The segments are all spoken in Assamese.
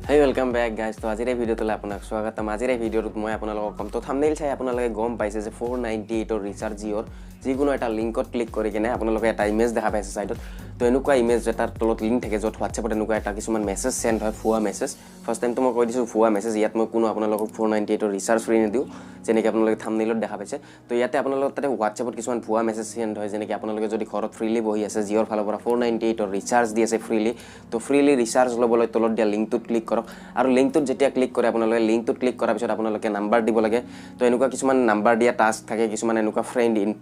Hey, welcome back guys. তো আজিৰ এই ভিডিঅ'টোলৈ আপোনাক স্বাগতম। আজিৰ এই ভিডিঅ'টোত মই আপোনালোকক ক'ম, তো থামনেইল চাই আপোনালোকে গম পাইছে যে 498ৰ ৰিচাৰ্জ জিঅ'ৰ যিকোনো এটা লিংকত ক্লিক কৰি কিনে আপোনালোকে এটা ইমেজ দেখা পাইছে ছাইডত। তো এনেকুৱা ইমেজ এটাৰ তলত লিংক থাকে, য'ত হোৱাটছএপত এনেকুৱা এটা কিছুমান মেছেজ চেণ্ড হয়, ভুৱা মেছেজ। ফাৰ্ষ্ট টাইমটো মই কৈ দিছোঁ, ভুৱা মেছেজ। ইয়াত মই কোনো আপোনালোকক 498ৰ ৰিচাৰ্জ ফ্ৰী নিদিওঁ, যেনেকৈ আপোনালোকে থামনেইলত দেখা পাইছে। তো ইয়াতে আপোনালোকৰ তাতে হোৱাটছএপত কিছুমান ভুৱা মেছেজ চেণ্ড হয়, যেনেকৈ আপোনালোকে যদি ঘৰত ফ্ৰীলি বহি আছে, জিঅ'ৰ ফালৰ পৰা 498ৰ ৰিচাৰ্জ দি আছে ফ্ৰীলি। তো ফ্ৰীলি ৰিচাৰ্জ ল'বলৈ তলত দিয়া লিংকটোত ক্লিক কৰক। আৰু লিংকটোত যেতিয়া ক্লিক কৰে আপোনালোকে, লিংকটোত ক্লিক কৰাৰ পিছত আপোনালোকে নাম্বাৰ দিব লাগে। তো এনেকুৱা কিছুমান নাম্বাৰ দিয়া টাস্ক থাকে, কিছুমান এনেকুৱা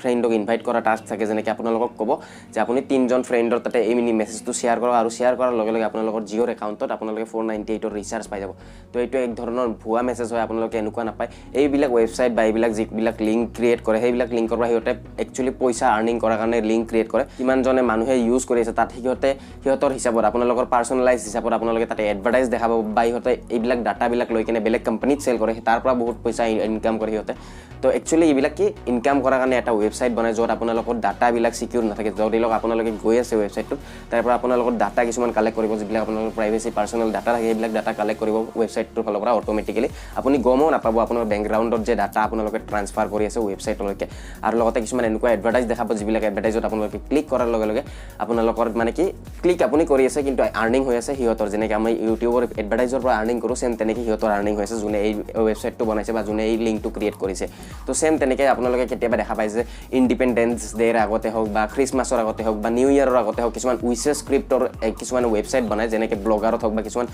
ফ্ৰেণ্ডক ইনভাইট কৰা টাস্ক থাকে, যেনেকৈ আপোনালোকক ক'ব যে আপুনি তিনিজন ফ্ৰেণ্ডৰ তাতে এই মিনি মেছেজটো শ্বেয়াৰ কৰক আৰু শ্বেয়াৰ কৰাৰ লগে লগে আপোনালোকৰ জিঅ'ৰ একাউণ্টত আপোনালোকে 498ৰ ৰিচাৰ্জ পাই যাব। তো এইটো এক ধৰণৰ ভুৱা মেছেজ হয়, আপোনালোকে এনেকুৱা নাপায়। এইবিলাক ৱেবছাইট বা এইবিলাক যিবিলাক লিংক ক্ৰিয়েট কৰে, সেইবিলাক লিংকৰ পৰা সিহঁতে একচুৱেলি পইচা আৰ্নিং কৰাৰ কাৰণে লিংক ক্ৰিয়েট কৰে। কিমানজনে মানুহে ইউজ কৰি আছে, তাত সিহঁতে সিহঁতৰ হিচাপত, আপোনালোকৰ পাৰ্চনেলাইজ হিচাপত আপোনালোকে তাতে এডভাৰটাইজ দেখাব বা সিহঁতে এইবিলাক ডাটাবিলাক লৈ কিনে বেলেগ কোম্পানীত চেল কৰে, তাৰ পৰা বহুত পইচা ইনকাম কৰে সিহঁতে। তো একচুৱেলি এইবিলাক কি ইনকাম কৰাৰ কাৰণে এটা ৱেবছাইট বনায়, য'ত আপোনালোকৰ ডাটাবিলাক ছিকিউৰ নাথাকে। ধৰি লওক আপোনালোকে গৈ আছে ৱেবছাইটটোত, তাৰ পৰা আপোনালোকৰ ডাটা কিছুমান কালেক্ট কৰিব, যিবিলাক আপোনালোকৰ প্ৰাইভেচি পাৰ্চনেল ডাটা থাকে, সেইবিলাক ডাটা কালেক্ট কৰিব ৱেবছাইটটোৰ ফালৰ পৰা অট'মেটিকেলি। আপুনি গমো নাপাব আপোনাৰ বেকগ্ৰাউণ্ডত যে ডাটা আপোনালোকে ট্ৰান্সফাৰ কৰি আছে ৱেবছাইটলৈকে। আৰু লগতে কিছুমান এনেকুৱা এডভাৰটাইজ দেখাব, যিবিলাক এডভাৰটাইজত আপোনালোকে ক্লিক কৰাৰ লগে লগে আপোনালোকৰ মানে কি ক্লিক আপুনি কৰি আছে, কিন্তু আৰ্নিং হৈ আছে সিহঁতৰ। যেনেকৈ আমি ইউটিউবৰ এডভাৰটাইজৰ পৰা আৰ্নিং কৰোঁ, ছেম তেনেকৈ সিহঁতৰ আৰ্নিং হৈ আছে, যোনে এই ৱেবছাইটটো বনাইছে বা যোনে এই লিংকটো ক্ৰিয়েট কৰিছে। তো ছেম তেনেকৈ আপোনালোকে কেতিয়াবা দেখা পায় যে ইণ্ডিপেণ্ডেন্স ডে'ৰ আগতে হওক বা খ্ৰীষ্টমাছৰ আগতে হওক বা নিউ ইয়েৰৰ আগতে হওক, কিছুমান উইচেছ স্ক্ৰিপ্টৰ কিছুমান ৱেবছাইট বনায়, যেনেকৈ ব্লগাৰত হওক বা কিছুমান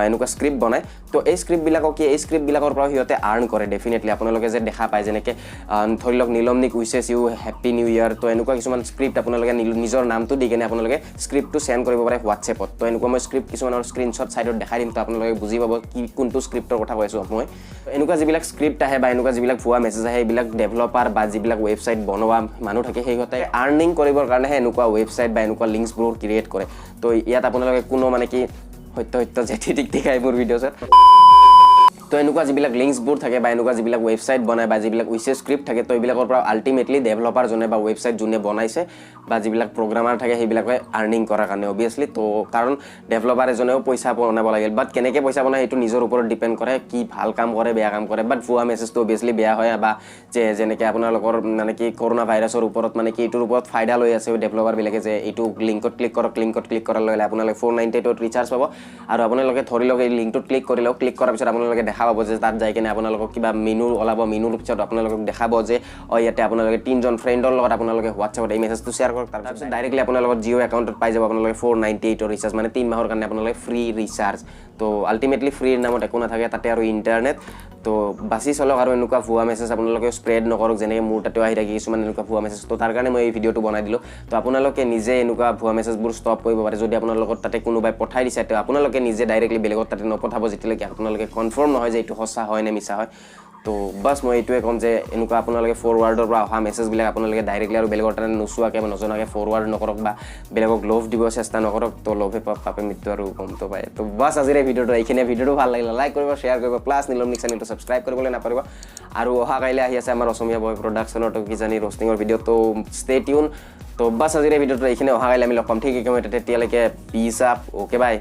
এনেকুৱা স্ক্ৰিপ্ট বনায়। তো এই স্ক্ৰিপ্টবিলাকক কি, এই স্ক্ৰিপ্টবিলাকৰ পৰাও সিহঁতে আৰ্ণ কৰে ডেফিনেটলি। আপোনালোকে যে দেখা পায়, যেনেকৈ ধৰি লওক "নীলমণিক wishes you happy new year"। তো এনেকুৱা কিছুমান স্ক্ৰিপ্ট আপোনালোকে নিজৰ নামটো দি কিনে আপোনালোকে স্ক্ৰিপ্টটো চেণ্ড কৰিব পাৰে হোৱাটছএপত। তো এনেকুৱা মই স্ক্ৰিপ্ট কিছুমানৰ স্ক্ৰীনশ্বট ছাইডত দেখাই দিম, তো আপোনালোকে বুজি পাব কি কোনটো স্ক্ৰিপ্টৰ কথা কৈ আছোঁ মই। তো এনেকুৱা যিবিলাক স্ক্ৰিপ্ট আহে বা এনেকুৱা যিবিলাক ভুৱা মেছেজ আহে, এইবিলাক ডেভেলপাৰ বা যিবিলাক ৱেবছাইট বনোৱা মানুহ থাকে, সিহঁতে আৰ্নিং কৰিবৰ কাৰণেহে এনেকুৱা ৱেবছাইট বা এনেকুৱা লিংকছবোৰ ক্ৰিয়েট কৰে। তো ইয়াত আপোনালোকে কোনো মানে কি সত্য সত্য জেঠি টিক টিকাই মোৰ ভিডিঅ'ছত। তো এনেকুৱা যিবিলাক লিংকছবোৰ থাকে বা এনেকুৱা যিবিলাক ৱেবছাইট বনায় বা যিবিলাক উইচেছ স্ক্ৰিপ্ট থাকে, তো এইবিলাকৰ পৰা আল্টিমেটলি ডেভেলপাৰজনে বা ৱেবছাইট যোনে বনাইছে বা যিবিলাক প্ৰগ্ৰামাৰ থাকে, সেইবিলাকে আৰ্নিং কৰাৰ কাৰণে অভিয়াছলি। তো কাৰণ ডেভেলপাৰ এজনেও পইচা বনাব লাগিল, বাট কেনেকৈ পইচা বনায় সেইটো নিজৰ ওপৰত ডিপেণ্ড কৰে, কি ভাল কাম কৰে, বেয়া কাম কৰে। বাট ভুৱা মেছেজটো অভিয়াছলি বেয়া হয়। বা যে যেনেকৈ আপোনালোকৰ মানে কি কৰোণা ভাইৰাছৰ ওপৰত মানে কি এইটোৰ ওপৰত ফাইদা লৈ আছে ডেভেলপাৰবিলাকে, যে এইটো লিংকত ক্লিক কৰক, লিংকত ক্লিক কৰাৰ লগে লগে আপোনালোকে 498ত ৰিচাৰ্জ পাব। আৰু আপোনালোকে ধৰি লওক এই লিংকটোত ক্লিক কৰি লওক, ক্লিক কৰাৰ পিছত আপোনালোকে দেখা পাব যে তাত যাই কিনে আপোনালোকক কিবা মেনু ওলাব। মেনুৰ পিছত আপোনালোকক দেখাব যে ইয়াতে আপোনালোকে তিনিজন ফ্ৰেণ্ডৰ লগত আপোনালোকে হোৱাটছএপত এই মেছেজটো শ্বেয়াৰ কৰক। তাৰপিছত ডাইৰেক্টলি আপোনালোকৰ জিঅ' একাউণ্টত পাই যাব আপোনালোকে 498ৰ ৰিচাৰ্জ, মানে 3 মাহৰ কাৰণে আপোনালোকে ফ্ৰী ৰিচাৰ্জ। তো আল্টিমেটলি ফ্ৰীৰ নামত একো নাথাকে তাতে আৰু ইণ্টাৰনেট। তো বাচি চলক আৰু এনেকুৱা ভুৱা মেছেজ আপোনালোকে স্প্ৰেড নকৰক, যেনেকৈ মোৰ তাতেও আহি থাকে কিছুমান এনেকুৱা ভুৱা মেছেজ। তো তাৰ কাৰণে মই এই ভিডিঅ'টো বনাই দিলোঁ। তো আপোনালোকে নিজে এনেকুৱা ভুৱা মেছেজবোৰ ষ্টপ কৰিব পাৰে। যদি আপোনালোকৰ তাতে কোনোবাই পঠাই দিছে, তো আপোনালোকে নিজে ডাইৰেক্টলি বেলেগত তাতে নপঠাব, যেতিয়ালৈকে আপোনালোকে কনফাৰ্ম নহয় যে এইটো সঁচা হয় নে মিছা হয়। তো বাছ মই এইটোৱে ক'ম যে এনেকুৱা আপোনালোকে ফৰৱাৰ্ডৰ পৰা অহা মেছেজবিলাক আপোনালোকে ডাইৰেক্টলি আৰু বেলেগৰ তাতে নোচোৱাকৈ বা নজনাকৈ ফৰৱাৰ্ড নকৰক বা বেলেগক লোভ দিব চেষ্টা নকৰক। তো লোভে পাপ, পাপে মৃত্যু আৰু গমটো পায়। তো বাছ আজিৰ এই ভিডিঅ'টো এইখিনিয়ে। ভিডিঅ'টো ভাল লাগিলে লাইক কৰিব, শ্বেয়াৰ কৰিব, প্লাছ নীলমণিক চেনেলটো ছাবস্ক্ৰাইব কৰিবলৈ নাপাহৰিব। আৰু অহা কাইলৈ আহি আছে আমাৰ অসমীয়া বয় প্ৰডাকশ্যনৰ কিজানি ৰষ্টিঙৰ ভিডিঅ', তো ষ্টে টিউন। তো বাছ আজিৰ এই ভিডিঅ'টো এইখিনি। অহা কাইলৈ আমি লগ পাম ঠিক একেমতে। তেতিয়ালৈকে পিচ আপ, অ'কে, বাই।